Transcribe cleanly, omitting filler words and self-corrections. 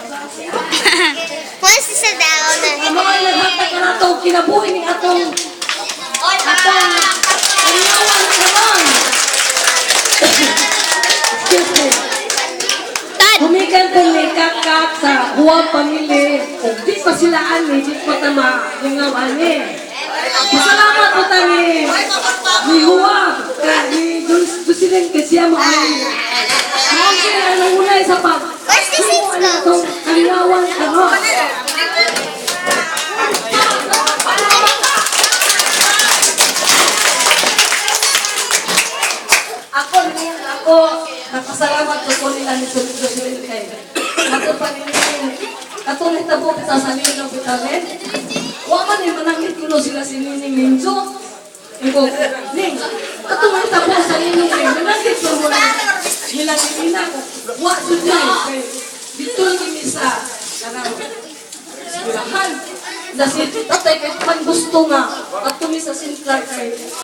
Once to sit down. Ang mga naghatag ka nato kinabuhi ni atong kalingawan karon. Excuse me. Tad. Gumikan po ni Kakak sa Huwag Pamili. Kung di pa sila ani, di pa tama yung ani. Pasalamat po ta ni Huwag, ka, ni Jocelyn kasi siya mo ay. Mao sila ang nangunay sa pag. Where's the seats Ano go? itong kalingawan karon. Ako ni ako nakasalamat ko ko nila ni Jocelyn kay ato pa ni ato ni tabo sa salino bitawen. Wa man ni manangit kuno sila si Nining Ninjo. Iko ning ato man tabo sa ninong kay manangit ko mo nila ni Nina ko. Wa jud na kay dito ni sa kanang eskwelahan. Na si tatay kay man gusto nga at tumi sa Sinclair kay